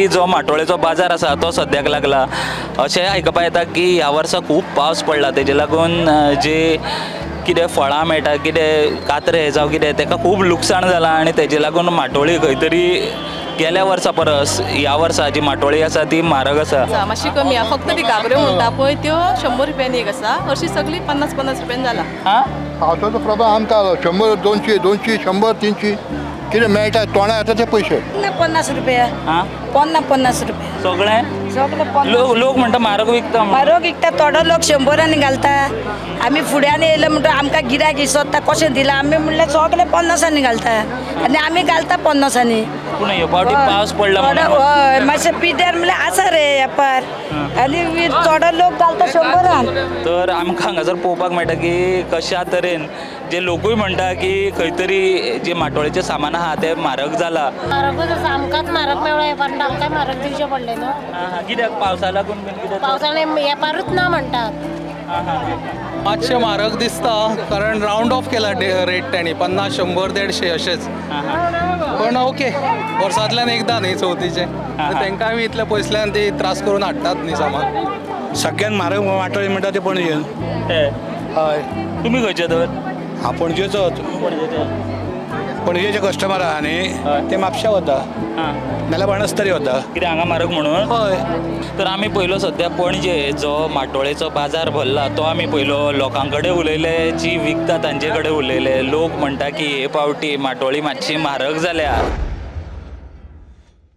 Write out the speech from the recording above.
जो माटोळेचो बाजार आसा तो सद्याक लागला. अशें आयकपा येता की ह्या वर्सा खूब पावस पडला, तेजे लागून जे कितें फळां मेळटा, कितें कात्रे जावं कितें, तेका खूब लुकसाण जालां आनी तेजे लागून माटोळी खंय तरी गेल्या वर्सा परस ह्या वर्सा जी माटोळी आसा ती म्हारग आसा. मातशी कमी आसा, फक्त ती गाबऱ्यो म्हणटा पळय त्यो 100 रुपयांनी एक आसा, अशी सगळी 50-50 रुपयांनी जाला. पावसाचो प्रभाव आमकां आलो, 100, 200, 200, 100, 300 कितें मेळटा तोंडा येता ते पयशे. 50 रुपया, 50-50 रुपया सगळें सगळें. लोक म्हणटा म्हारग विकता, म्हारग विकता, थोडो लोक 100 घालता. आमी फुड्यान येयले म्हणटा आमकां गिरायक सोदता कशें दिलां, आमी म्हणल्यार सगळे 50 घालता आनी आमी घालता 50. पूण हे फावटी पावस पडला हय, मातशें पिड्यार म्हणल्यार आसा रे वेपार आनी थोडो लोक घालता 100. तर आमकां हांगासर पळोवपाक मेळटा की कशा तरेन जे लोकूय म्हणटा की खंय तरी जे माटोळेचें सामान आहा तें म्हारग जाला. म्हारगूच आसा, आमकांच म्हारग मेळ्ळो, पण आमकां म्हारग दिवचें पडलें न्हू. कित्याक पावसा लागून बीन कितें? पावसाळे वेपारूच ना म्हणटात. मातशें म्हारग दिसता कारण रावंड ऑफ केला रेट तांणी, 50, 100, 150 अशेंच. पण ओके, वर्सांतल्यान एकदां न्ही चवथीचें, तांकां आमी इतले पयसल्यान ती त्रास करून हाडटात न्ही सामान. सगळ्यान म्हारग माटोळी म्हणटा ती पणजे. हय, तुमी खंयचे तर? हांव पणजेचोच, पणजेचे कस्टमर आहा न्ही ते म्हापशा वता नाल्यार बाणस्तारी वता. कितें हांगा म्हारग म्हणून? हय. तर आमी पयलो सद्या पणजे जो माटोळेचो बाजार भरला तो आमी पयलो, लोकां कडेन उलयले, जी विकता तांचे कडेन उलयले. लोक म्हणटा की हे पावटी माटोळी मातशी म्हारग जाल्या.